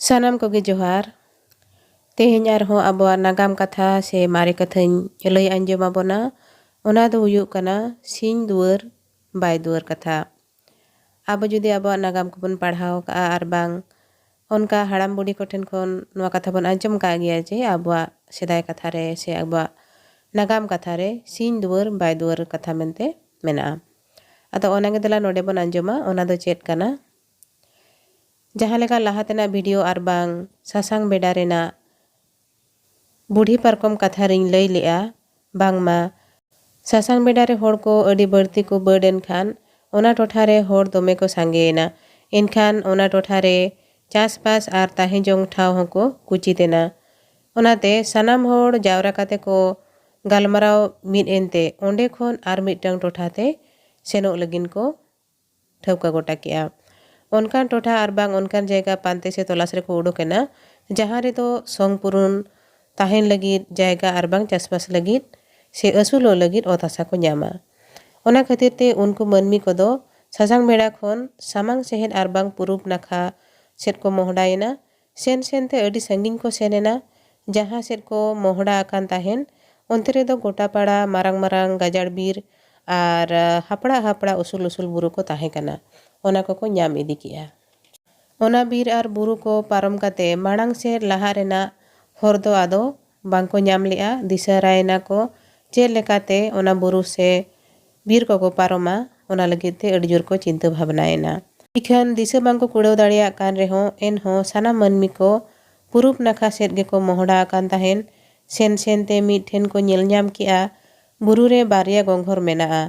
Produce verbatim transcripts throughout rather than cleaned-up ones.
ᱥᱟᱱᱟᱢ ᱠᱚᱜᱮ ᱡᱚᱦᱟᱨ᱾ ᱛᱮᱦᱮᱧ ᱟᱨᱦᱚᱸ ᱟᱵᱚᱣᱟᱜ ᱱᱟᱜᱟᱢ ᱠᱟᱛᱷᱟ ᱥᱮ ᱢᱟᱨᱮ ᱠᱟᱛᱷᱟᱧ ᱞᱟᱹᱭ ᱟᱸᱡᱚᱢ ᱟᱵᱚᱱᱟ᱾ ᱚᱱᱟ ᱫᱚ ᱦᱩᱭᱩᱜ ᱠᱟᱱᱟ ᱥᱤᱧ ᱫᱩᱣᱟᱹᱨ ᱵᱟᱭ ᱫᱩᱣᱟᱹᱨ ᱠᱟᱛᱷᱟ᱾ ᱟᱵᱚ ᱡᱩᱫᱤ ᱟᱵᱚᱣᱟᱜ ᱱᱟᱜᱟᱢ ᱠᱚᱵᱚᱱ ᱯᱟᱲᱦᱟᱣ ᱠᱟᱜᱼᱟ ᱟᱨ ᱵᱟᱝ ᱚᱱᱠᱟ ᱦᱟᱲᱟᱢ ᱵᱩᱰᱷᱤ ᱠᱚᱴᱷᱮᱱ ᱠᱷᱚᱱ ᱱᱚᱣᱟ ᱠᱟᱛᱷᱟ ᱵᱚᱱ ᱟᱸᱡᱚᱢ ᱠᱟᱜ ᱜᱮᱭᱟ ᱡᱮ ᱟᱵᱚᱣᱟᱜ ᱥᱮᱫᱟᱭ ᱠᱟᱛᱷᱟ ᱨᱮ ᱥᱮ ᱟᱵᱚᱣᱟᱜ ᱱᱟᱜᱟᱢ ᱠᱟᱛᱷᱟ ᱨᱮ ᱥᱤᱧ ᱫᱩᱣᱟᱹᱨ ᱵᱟᱭ ᱫᱩᱣᱟᱹᱨ ᱠᱟᱛᱷᱟ ᱢᱮᱱᱛᱮ ᱢᱮᱱᱟᱜᱼᱟ᱾ ᱟᱫᱚ ᱚᱱᱟᱜᱮ ᱫᱮᱞᱟ ᱱᱚᱰᱮ ᱵᱚᱱ ᱟᱸᱡᱚᱢᱟ, ᱚᱱᱟ ᱫᱚ ᱪᱮᱫ ᱠᱟᱱᱟ? ᱡᱟᱦᱟᱸ ᱞᱮᱠᱟ ᱞᱟᱦᱟ ᱛᱮᱱᱟᱜ ᱵᱷᱤᱰᱤᱭᱳ ᱟᱨ ᱵᱟᱝ ᱥᱟᱥᱟᱝ ᱵᱮᱰᱟ ᱨᱮᱱᱟᱜ ᱵᱩᱰᱷᱤ ᱯᱟᱨᱠᱚᱢ ᱠᱟᱛᱷᱟ ᱨᱤᱧ ᱞᱟᱹᱭ ᱞᱮᱜᱼᱟ, ᱵᱟᱝᱢᱟ ᱥᱟᱥᱟᱝ ᱵᱮᱰᱟ ᱨᱮ ᱦᱚᱲ ᱠᱚ ᱟᱹᱰᱤ ᱵᱟᱹᱲᱛᱤ ᱠᱚ ᱵᱟᱹᱰ ᱮᱱ ᱠᱷᱟᱱ ᱚᱱᱟ ᱴᱚᱴᱷᱟ ᱨᱮ ᱦᱚᱲ ᱫᱚᱢᱮ ᱠᱚ ᱥᱟᱸᱜᱮᱭᱮᱱᱟ᱾ ᱮᱱᱠᱷᱟᱱ ᱚᱱᱟ ᱴᱚᱴᱷᱟ ᱨᱮ ᱪᱟᱥᱵᱟᱥ ᱟᱨ ᱛᱟᱦᱮᱸ ᱡᱚᱝ ᱴᱷᱟᱶ ᱦᱚᱸᱠᱚ ᱠᱩᱪᱤᱛ ᱮᱱᱟ᱾ ᱚᱱᱟᱛᱮ ᱥᱟᱱᱟᱢ ᱦᱚᱲ ᱡᱟᱣᱨᱟ ᱠᱟᱛᱮ ᱠᱚ ᱜᱟᱞᱢᱟᱨᱟᱣ ᱢᱤᱫ ᱮᱱᱛᱮ ᱚᱸᱰᱮ ᱠᱷᱚᱱ ᱟᱨ ᱢᱤᱫᱴᱟᱝ ᱴᱚᱴᱷᱟ ᱛᱮ ᱥᱮᱱᱚᱜ ᱞᱟᱹᱜᱤᱫ ᱠᱚ ᱴᱷᱟᱹᱣᱠᱟᱹ ᱜᱚᱴᱟ ᱠᱮᱜᱼᱟ᱾ ᱚᱱᱠᱟᱱ ᱴᱚᱴᱷᱟ ᱟᱨ ᱵᱟᱝ ᱚᱱᱠᱟᱱ ᱡᱟᱭᱜᱟ ᱯᱟᱱᱛᱮ ᱥᱮ ᱛᱚᱞᱟᱥ ᱨᱮᱠᱚ ᱩᱰᱩᱠ ᱮᱱᱟ, ᱡᱟᱦᱟᱸ ᱨᱮᱫᱚ ᱥᱚᱝ ᱯᱩᱨᱩᱱ ᱛᱟᱦᱮᱱ ᱞᱟᱹᱜᱤᱫ ᱡᱟᱭᱜᱟ ᱟᱨ ᱵᱟᱝ ᱪᱟᱥᱵᱟᱥ ᱞᱟᱹᱜᱤᱫ ᱥᱮ ᱟᱹᱥᱩᱞᱚᱜ ᱞᱟᱹᱜᱤᱫ ᱚᱛ ᱦᱟᱥᱟ ᱠᱚ ᱧᱟᱢᱟ᱾ ᱚᱱᱟ ᱠᱷᱟᱹᱛᱤᱨ ᱛᱮ ᱩᱱᱠᱩ ᱢᱟᱹᱱᱢᱤ ᱠᱚᱫᱚ ᱥᱟᱥᱟᱝ ᱵᱮᱲᱟ ᱠᱷᱚᱱ ᱥᱟᱢᱟᱝ ᱥᱮᱦᱮᱫ ᱟᱨ ᱵᱟᱝ ᱯᱩᱨᱩᱵ ᱱᱟᱠᱷᱟ ᱥᱮᱫ ᱠᱚ ᱢᱚᱦᱰᱟᱭᱮᱱᱟ᱾ ᱥᱮᱱ ᱥᱮᱱ ᱛᱮ ᱟᱹᱰᱤ ᱥᱟᱺᱜᱤᱧ ᱠᱚ ᱥᱮᱱ ᱮᱱᱟ᱾ ᱡᱟᱦᱟᱸ ᱥᱮᱫ ᱠᱚ ᱢᱚᱦᱰᱟ ᱟᱠᱟᱱ ᱛᱟᱦᱮᱸᱱ, ᱚᱱᱛᱮ ᱨᱮᱫᱚ ᱜᱚᱴᱟ ᱯᱟᱲᱟ ᱢᱟᱨᱟᱝ ᱢᱟᱨᱟᱝ ᱜᱟᱡᱟᱲ ᱵᱤᱨ ᱟᱨ, ᱟ, ᱦᱟᱯᱲᱟᱜ ᱦᱟᱯᱲᱟᱜ ᱩᱥᱩᱞ ᱩᱥᱩᱞ ᱵᱩᱨᱩ ᱠᱚ ᱛᱟᱦᱮᱸ ᱠᱟᱱᱟ᱾ ᱚᱱᱟ ᱠᱚᱠᱚ ᱧᱟᱢ ᱤᱫᱤ ᱠᱮᱜᱼᱟ᱾ ᱚᱱᱟ ᱵᱤᱨ ᱟᱨ ᱵᱩᱨᱩ ᱠᱚ ᱯᱟᱨᱚᱢ ᱠᱟᱛᱮ ᱢᱟᱲᱟᱝ ᱥᱮᱫ ᱞᱟᱦᱟᱜ ᱨᱮᱱᱟᱜ ᱦᱚᱨ ᱫᱚ ᱟᱫᱚ ᱵᱟᱝᱠᱚ ᱧᱟᱢ ᱞᱮᱜᱼᱟ᱾ ᱫᱤᱥᱟᱹ ᱨᱟᱭᱱᱟ ᱠᱚ ᱪᱮᱫ ᱞᱮᱠᱟᱛᱮ ᱚᱱᱟ ᱵᱩᱨᱩ ᱥᱮ ᱵᱤᱨ ᱠᱚᱠᱚ ᱯᱟᱨᱚᱢᱟ, ᱚᱱᱟ ᱞᱟᱹᱜᱤᱫ ᱛᱮ ᱟᱹᱰᱤ ᱡᱳᱨ ᱠᱚ ᱪᱤᱱᱛᱟᱹ ᱵᱷᱟᱵᱽᱱᱟᱭᱮᱱᱟ᱾ ᱤᱠᱷᱟᱹᱱ ᱫᱤᱥᱟᱹ ᱵᱟᱝᱠᱚ ᱠᱩᱲᱟᱹᱣ ᱫᱟᱲᱮᱭᱟᱜ ᱠᱟᱱ ᱨᱮᱦᱚᱸ, ᱮᱱᱦᱚᱸ ᱥᱟᱱᱟᱢ ᱢᱟᱹᱱᱢᱤ ᱠᱚ ᱯᱩᱨᱩᱵ ᱱᱟᱠᱷᱟ ᱥᱮᱫ ᱜᱮᱠᱚ ᱢᱚᱦᱰᱟ ᱟᱠᱟᱱ ᱛᱟᱦᱮᱸᱱ᱾ ᱥᱮᱱ ᱥᱮᱱ ᱛᱮ ᱢᱤᱫ ᱴᱷᱮᱱ ᱠᱚ ᱧᱮᱞ ᱧᱟᱢ ᱠᱮᱜᱼᱟ, ᱵᱩᱨᱩ ᱨᱮ ᱵᱟᱨᱭᱟ ᱜᱚᱸᱜᱷᱚᱨ ᱢᱮᱱᱟᱜᱼᱟ᱾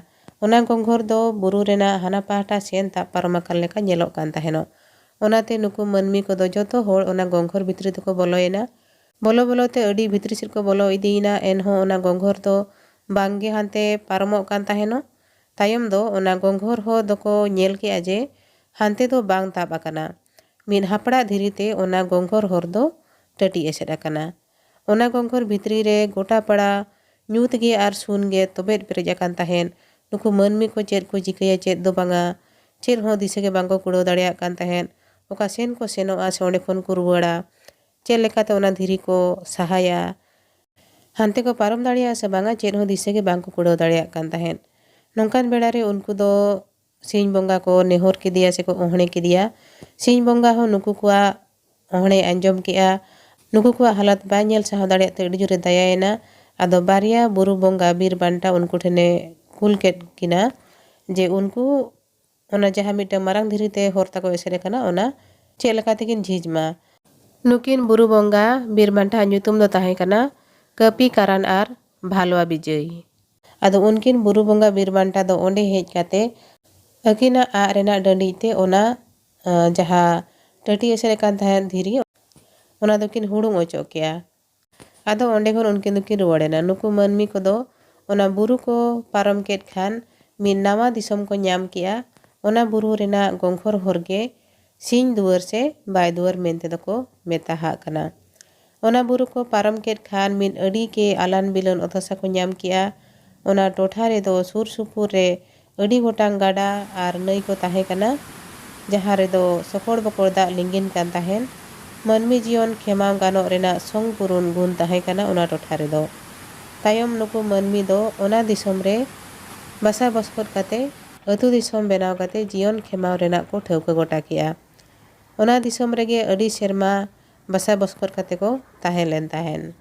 ᱚᱱᱟ ᱜᱚᱸᱜᱷᱚᱨ ᱫᱚ ᱵᱩᱨᱩ ᱨᱮᱱᱟᱜ ᱦᱟᱱᱟ ᱯᱟᱦᱴᱟ ᱥᱮᱱ ᱛᱟᱵ ᱯᱟᱨᱚᱢ ᱟᱠᱟᱱ ᱞᱮᱠᱟ ᱧᱮᱞᱚᱜ ᱠᱟᱱ ᱛᱟᱦᱮᱱᱚᱜ᱾ ᱚᱱᱟᱛᱮ ᱱᱩᱠᱩ ᱢᱟᱹᱱᱢᱤ ᱠᱚᱫᱚ ᱡᱚᱛᱚ ᱦᱚᱲ ᱚᱱᱟ ᱜᱚᱸᱜᱷᱚᱨ ᱵᱷᱤᱛᱨᱤ ᱛᱮᱠᱚ ᱵᱚᱞᱚᱭᱮᱱᱟ᱾ ᱵᱚᱞᱚ ᱵᱚᱞᱚ ᱛᱮ ᱟᱹᱰᱤ ᱵᱷᱤᱛᱨᱤ ᱥᱮᱫ ᱠᱚ ᱵᱚᱞᱚ ᱤᱫᱤᱭᱮᱱᱟ, ᱮᱱᱦᱚᱸ ᱚᱱᱟ ᱜᱚᱸᱜᱷᱚᱨ ᱫᱚ ᱵᱟᱝᱜᱮ ᱦᱟᱱᱛᱮ ᱯᱟᱨᱚᱢᱚᱜ ᱠᱟᱱ ᱛᱟᱦᱮᱱᱚᱜ᱾ ᱛᱟᱭᱚᱢ ᱫᱚ ᱚᱱᱟ ᱜᱚᱸᱜᱷᱚᱨ ᱦᱚᱨ ᱫᱚᱠᱚ ᱧᱮᱞ ᱠᱮᱜᱼᱟ ᱡᱮ ᱦᱟᱱᱛᱮ ᱫᱚ ᱵᱟᱝ ᱛᱟᱵ ᱟᱠᱟᱱᱟ᱾ ᱢᱤᱫ ᱦᱟᱯᱲᱟᱜ ᱫᱷᱤᱨᱤ ᱛᱮ ᱚᱱᱟ ᱜᱚᱸᱜᱷᱚᱨ ᱦᱚᱨ ᱫᱚ ᱴᱟᱹᱴᱤᱡ ᱮᱥᱮᱫ ᱟᱠᱟᱱᱟ᱾ ᱚᱱᱟ ᱜᱚᱸᱜᱷᱚᱨ ᱵᱷᱤᱛᱨᱤ ᱨᱮ ᱜᱚᱴᱟ ᱯᱟᱲᱟ ᱧᱩᱛ ᱜᱮ ᱟᱨ ᱥᱩᱱ ᱜᱮ ᱛᱚᱵᱮᱫ ᱯᱮᱨᱮᱡ ᱟᱠᱟᱱ ᱛᱟᱦᱮᱸᱫ᱾ ᱱᱩᱠᱩ ᱢᱟᱹᱱᱢᱤ ᱠᱚ ᱪᱮᱫ ᱠᱚ ᱪᱤᱠᱟᱹᱭᱟ ᱪᱮᱫ ᱫᱚ ᱵᱟᱝᱟ, ᱪᱮᱫ ᱦᱚᱸ ᱫᱤᱥᱟᱹ ᱜᱮ ᱵᱟᱝᱠᱚ ᱠᱩᱲᱟᱹᱣ ᱫᱟᱲᱮᱭᱟᱜ ᱠᱟᱱ ᱛᱟᱦᱮᱸᱫ᱾ ᱚᱠᱟ ᱥᱮᱱ ᱠᱚ ᱥᱮᱱᱚᱜᱼᱟ ᱥᱮ ᱚᱸᱰᱮ ᱠᱷᱚᱱ ᱠᱚ ᱨᱩᱣᱟᱹᱲᱟ, ᱪᱮᱫ ᱞᱮᱠᱟᱛᱮ ᱚᱱᱟ ᱫᱷᱤᱨᱤ ᱠᱚ ᱥᱟᱦᱟᱭᱟ, ᱦᱟᱱᱛᱮ ᱠᱚ ᱯᱟᱨᱚᱢ ᱫᱟᱲᱮᱭᱟᱜᱼᱟ ᱥᱮ ᱵᱟᱝᱟ, ᱪᱮᱫ ᱦᱚᱸ ᱫᱤᱥᱟᱹ ᱜᱮ ᱵᱟᱝ ᱠᱚ ᱠᱩᱲᱟᱹᱣ ᱫᱟᱲᱮᱭᱟᱜ ᱠᱟᱱ ᱛᱟᱦᱮᱸᱫ᱾ ᱱᱚᱝᱠᱟᱱ ᱵᱮᱲᱟ ᱨᱮ ᱩᱱᱠᱩ ᱫᱚ ᱥᱤᱧ ᱵᱚᱸᱜᱟ ᱠᱚ ᱱᱮᱦᱚᱨ ᱠᱮᱫᱮᱭᱟ ᱥᱮᱠᱚ ᱚᱦᱲᱮ ᱠᱮᱫᱮᱭᱟ᱾ ᱥᱤᱧ ᱵᱚᱸᱜᱟ ᱦᱚᱸ ᱱᱩᱠᱩ ᱠᱚᱣᱟᱜ ᱚᱦᱲᱮ ᱟᱸᱡᱚᱢ ᱠᱮᱜᱼᱟ᱾ ᱱᱩᱠᱩ ᱠᱚᱣᱟᱜ ᱦᱟᱞᱚᱛ ᱵᱟᱭ ᱧᱮᱞ ᱥᱟᱦᱟᱣ ᱫᱟᱲᱮᱭᱟᱜ ᱛᱮ ᱟᱹᱰᱤ ᱡᱳᱨᱮ ᱫᱟᱭᱟᱭᱮᱱᱟ᱾ ᱟᱫᱚ ᱵᱟᱨᱭᱟ ᱵᱩᱨᱩ ᱵᱚᱸᱜᱟ ᱵᱤᱨ ᱵᱟᱱᱴᱟ ᱩᱱᱠᱩ ᱴᱷᱮᱱᱮ ᱠᱩᱞ ᱠᱮᱫ ᱠᱤᱱᱟ ᱡᱮ ᱩᱱᱠᱩ ᱚᱱᱟ ᱡᱟᱦᱟᱸ ᱢᱤᱫᱴᱟᱝ ᱢᱟᱨᱟᱝ ᱫᱷᱤᱨᱤ ᱛᱮ ᱦᱚᱨ ᱛᱟᱠᱚ ᱮᱥᱮᱫ ᱟᱠᱟᱱᱟ, ᱚᱱᱟ ᱪᱮᱫ ᱞᱮᱠᱟ ᱛᱮᱠᱤᱱ ᱡᱷᱤᱡᱽ ᱢᱟ᱾ ᱱᱩᱠᱤᱱ ᱵᱩᱨᱩ ᱵᱚᱸᱜᱟ ᱵᱤᱨ ᱵᱟᱱᱴᱟ ᱧᱩᱛᱩᱢ ᱫᱚ ᱛᱟᱦᱮᱸ ᱠᱟᱱᱟ ᱠᱟᱹᱯᱤ ᱠᱟᱨᱟᱱ ᱟᱨ ᱵᱷᱟᱞᱣᱟ ᱵᱤᱡᱚᱭ᱾ ᱟᱫᱚ ᱩᱱᱠᱤᱱ ᱵᱩᱨᱩ ᱵᱚᱸᱜᱟ ᱵᱤᱨ ᱵᱟᱱᱴᱟ ᱫᱚ ᱚᱸᱰᱮ ᱦᱮᱡ ᱠᱟᱛᱮ ᱟᱹᱠᱤᱱᱟᱜ ᱟᱜ ᱨᱮᱱᱟᱜ ᱰᱟᱹᱰᱤᱡ ᱛᱮ ᱚᱱᱟ, ᱟᱸ, ᱡᱟᱦᱟᱸ ᱴᱟᱹᱴᱤ ᱮᱥᱮᱫ ᱟᱠᱟᱱ ᱛᱟᱦᱮᱸᱫ ᱫᱷᱤᱨᱤ, ᱚᱱᱟ ᱫᱚᱠᱤᱱ ᱦᱩᱲᱩᱝ ᱚᱪᱚ ᱠᱮᱜᱼᱟ᱾ ᱟᱫᱚ ᱚᱸᱰᱮ ᱠᱷᱚᱱ ᱩᱱᱠᱤᱱ ᱫᱚᱠᱤᱱ ᱨᱩᱣᱟᱹᱲᱮᱱᱟ᱾ ᱱᱩᱠᱩ ᱢᱟᱹᱱᱢᱤ ᱠᱚᱫᱚ ᱚᱱᱟ ᱵᱩᱨᱩ ᱠᱚ ᱯᱟᱨᱚᱢ ᱠᱮᱫ ᱠᱷᱟᱱ ᱢᱤᱫ ᱱᱟᱣᱟ ᱫᱤᱥᱚᱢ ᱠᱚ ᱧᱟᱢ ᱠᱮᱜᱼᱟ᱾ ᱚᱱᱟ ᱵᱩᱨᱩ ᱨᱮᱱᱟᱜ ᱜᱚᱸᱜᱷᱚᱨ ᱦᱚᱨ ᱜᱮ ᱥᱤᱧ ᱫᱩᱣᱟᱹᱨ ᱥᱮ ᱵᱟᱭ ᱫᱩᱣᱟᱹᱨ ᱢᱮᱱᱛᱮ ᱫᱚᱠᱚ ᱢᱮᱛᱟᱦᱟᱜ ᱠᱟᱱᱟ᱾ ᱚᱱᱟ ᱵᱩᱨᱩ ᱠᱚ ᱯᱟᱨᱚᱢ ᱠᱮᱫ ᱠᱷᱟᱱ ᱢᱤᱫ ᱟᱹᱰᱤ ᱜᱮ ᱟᱞᱟᱱ ᱵᱤᱞᱚᱱ ᱚᱛ ᱦᱟᱥᱟ ᱠᱚ ᱧᱟᱢ ᱠᱮᱜᱼᱟ᱾ ᱚᱱᱟ ᱴᱚᱴᱷᱟ ᱨᱮᱫᱚ ᱥᱩᱨ ᱥᱩᱯᱩᱨ ᱨᱮ ᱟᱹᱰᱤ ᱜᱚᱴᱟᱝ ᱜᱟᱰᱟ ᱟᱨ ᱱᱟᱹᱭ ᱠᱚ ᱛᱟᱦᱮᱸ ᱠᱟᱱᱟ, ᱡᱟᱦᱟᱸ ᱨᱮᱫᱚ ᱥᱚᱠᱚᱲ ᱵᱚᱠᱚᱲ ᱫᱟᱜ ᱞᱤᱸᱜᱤᱱ ᱠᱟᱱ ᱛᱟᱦᱮᱸᱱ᱾ ᱢᱟᱹᱱᱢᱤ ᱡᱤᱭᱚᱱ ᱠᱷᱮᱢᱟᱣ ᱜᱟᱱᱚᱜ ᱨᱮᱱᱟᱜ ᱥᱚᱝ ᱯᱩᱨᱩᱱ ᱜᱩᱱ ᱛᱟᱦᱮᱸ ᱠᱟᱱᱟ ᱚᱱᱟ ᱴᱚᱴᱷᱟ ᱨᱮᱫᱚ᱾ ᱛᱟᱭᱚᱢ ᱱᱩᱠᱩ ᱢᱟᱹᱱᱢᱤ ᱫᱚ ᱚᱱᱟ ᱫᱤᱥᱚᱢ ᱨᱮ ᱵᱟᱥᱟ ᱵᱚᱥᱠᱚᱫ ᱠᱟᱛᱮ, ᱟᱹᱛᱩ ᱫᱤᱥᱚᱢ ᱵᱮᱱᱟᱣ ᱠᱟᱛᱮ ᱡᱤᱭᱚᱱ ᱠᱷᱮᱢᱟᱣ ᱨᱮᱱᱟᱜ ᱠᱚ ᱴᱷᱟᱹᱣᱠᱟᱹ ᱜᱚᱴᱟ ᱠᱮᱜᱼᱟ᱾ ᱚᱱᱟ ᱫᱤᱥᱚᱢ ᱨᱮᱜᱮ ᱟᱹᱰᱤ ᱥᱮᱨᱢᱟ ᱵᱟᱥᱟ ᱵᱚᱥᱠᱚᱫ ᱠᱟᱛᱮ ᱠᱚ ᱛᱟᱦᱮᱸ ᱞᱮᱱ ᱛᱟᱦᱮᱸᱱ᱾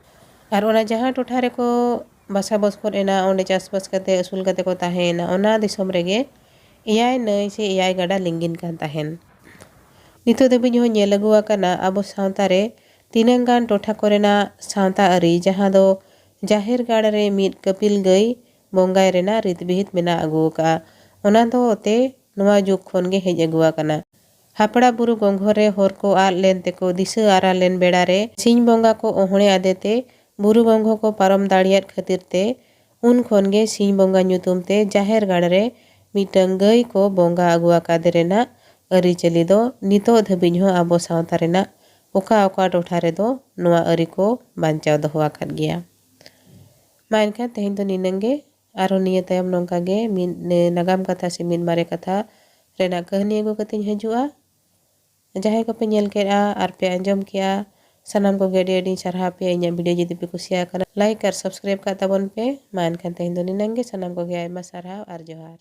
ᱟᱨ ᱚᱱᱟ ᱡᱟᱦᱟᱸ ᱴᱚᱴᱷᱟ ᱨᱮᱠᱚ ᱵᱟᱥᱟ ᱵᱚᱥᱠᱚᱫ ᱮᱱᱟ, ᱚᱸᱰᱮ ᱪᱟᱥᱵᱟᱥ ᱠᱟᱛᱮ ᱟᱹᱥᱩᱞ ᱠᱟᱛᱮ ᱠᱚ ᱛᱟᱦᱮᱸᱭᱮᱱᱟ, ᱚᱱᱟ ᱫᱤᱥᱚᱢ ᱨᱮᱜᱮ ᱮᱭᱟᱭ ᱱᱟᱹᱭ ᱥᱮ ᱮᱭᱟᱭ ᱜᱟᱰᱟ ᱞᱤᱸᱜᱤᱱ ᱠᱟᱱ ᱛᱟᱦᱮᱸᱱ᱾ ᱱᱤᱛᱚᱜ ᱫᱷᱟᱹᱵᱤᱡ ᱦᱚᱸ ᱧᱮᱞ ᱟᱹᱜᱩ ᱟᱠᱟᱱᱟ ᱟᱵᱚ ᱥᱟᱶᱛᱟ ᱨᱮ ᱛᱤᱱᱟᱹᱝ ᱜᱟᱱ ᱴᱚᱴᱷᱟ ᱠᱚᱨᱮᱱᱟᱜ ᱥᱟᱶᱛᱟ ᱟᱹᱨᱤ, ᱡᱟᱦᱟᱸ ᱫᱚ ᱡᱟᱦᱮᱨ ᱜᱟᱲ ᱨᱮ ᱢᱤᱫ ᱠᱟᱹᱯᱤᱞ ᱜᱟᱹᱭ ᱵᱚᱸᱜᱟᱭ ᱨᱮᱱᱟᱜ ᱨᱤᱛ ᱵᱤᱦᱤᱛ ᱢᱮᱱᱟᱜ ᱟᱹᱜᱩ ᱟᱠᱟᱫᱼᱟ, ᱚᱱᱟ ᱫᱚ ᱛᱮ ᱱᱚᱣᱟ ᱡᱩᱜᱽ ᱠᱷᱚᱱ ᱜᱮ ᱦᱮᱡ ᱟᱹᱜᱩ ᱟᱠᱟᱱᱟ᱾ ᱦᱟᱯᱲᱟ ᱵᱩᱨᱩ ᱜᱚᱸᱜᱷᱚ ᱨᱮ ᱦᱚᱨ ᱠᱚ ᱟᱫ ᱞᱮᱱ ᱛᱮᱠᱚ ᱫᱤᱥᱟᱹ ᱟᱨᱟ ᱞᱮᱱ ᱵᱮᱲᱟ ᱨᱮ ᱥᱤᱧ ᱵᱚᱸᱜᱟ ᱠᱚ ᱚᱦᱲᱮ ᱟᱫᱮ ᱛᱮ ᱵᱩᱨᱩ ᱜᱚᱸᱜᱷᱚ ᱠᱚ ᱯᱟᱨᱚᱢ ᱫᱟᱲᱮᱭᱟᱫ ᱠᱷᱟᱹᱛᱤᱨ ᱛᱮ ᱩᱱ ᱠᱷᱚᱱ ᱜᱮ ᱥᱤᱧ ᱵᱚᱸᱜᱟ ᱧᱩᱛᱩᱢ ᱛᱮ ᱡᱟᱦᱮᱨ ᱜᱟᱲ ᱨᱮ ᱢᱤᱫᱴᱟᱝ ᱜᱟᱹᱭ ᱠᱚ ᱵᱚᱸᱜᱟ ᱟᱹᱜᱩ ᱟᱠᱟᱫᱮ ᱨᱮᱱᱟᱜ ᱟᱹᱨᱤᱪᱟᱹᱞᱤ ᱫᱚ ᱱᱤᱛᱚᱜ ᱫᱷᱟᱹᱵᱤᱡ ᱦᱚᱸ ᱟᱵᱚ ᱥᱟᱶᱛᱟ ᱨᱮᱱᱟᱜ ᱚᱠᱟ ᱚᱠᱟ ᱴᱚᱴᱷᱟ ᱨᱮᱫᱚ ᱱᱚᱣᱟ ᱟᱹᱨᱤ ᱠᱚ ᱵᱟᱧᱪᱟᱣ ᱫᱚᱦᱚ ᱟᱠᱟᱫ ᱜᱮᱭᱟ᱾ ᱢᱟ ᱮᱱᱠᱷᱟᱱ ᱛᱮᱦᱮᱧ ᱫᱚ ᱱᱤᱱᱟᱹᱝ ᱜᱮ᱾ ᱟᱨᱦᱚᱸ ᱱᱤᱭᱟᱹ ᱛᱟᱭᱚᱢ ᱱᱚᱝᱠᱟ ᱜᱮ ᱢᱤᱫ, ᱮ, ᱱᱟᱜᱟᱢ ᱠᱟᱛᱷᱟ ᱥᱮ ᱢᱤᱫ ᱢᱟᱨᱮ ᱠᱟᱛᱷᱟ ᱨᱮᱱᱟᱜ ᱠᱟᱹᱦᱱᱤ ᱟᱹᱜᱩ ᱠᱟᱛᱮᱧ ᱦᱤᱡᱩᱜᱼᱟ᱾ ᱡᱟᱦᱟᱸᱭ ᱠᱚᱯᱮ ᱧᱮᱞ ᱠᱮᱫᱼᱟ ᱟᱨ ᱯᱮ ᱟᱸᱡᱚᱢ ᱠᱮᱫᱼᱟ, ᱥᱟᱱᱟᱢ ᱠᱚᱜᱮ ᱟᱹᱰᱤ ᱟᱹᱰᱤᱧ ᱥᱟᱨᱦᱟᱣ ᱯᱮᱭᱟ᱾ ᱤᱧᱟᱹᱜ video ᱡᱩᱫᱤ ᱯᱮ ᱠᱩᱥᱤᱭᱟᱜ ᱠᱟᱱᱟ, like ᱟᱨ subscribe ᱠᱟᱜ ᱛᱟᱵᱚᱱ ᱯᱮ᱾ ᱢᱟ ᱮᱱᱠᱷᱟᱱ ᱛᱮᱦᱮᱧ ᱫᱚ ᱱᱤᱱᱟᱹᱝ ᱜᱮ᱾ ᱥᱟᱱᱟᱢ ᱠᱚᱜᱮ ᱟᱭᱢᱟ ᱥᱟᱨᱦᱟᱣ ᱟᱨ ᱡᱚᱦᱟᱨ᱾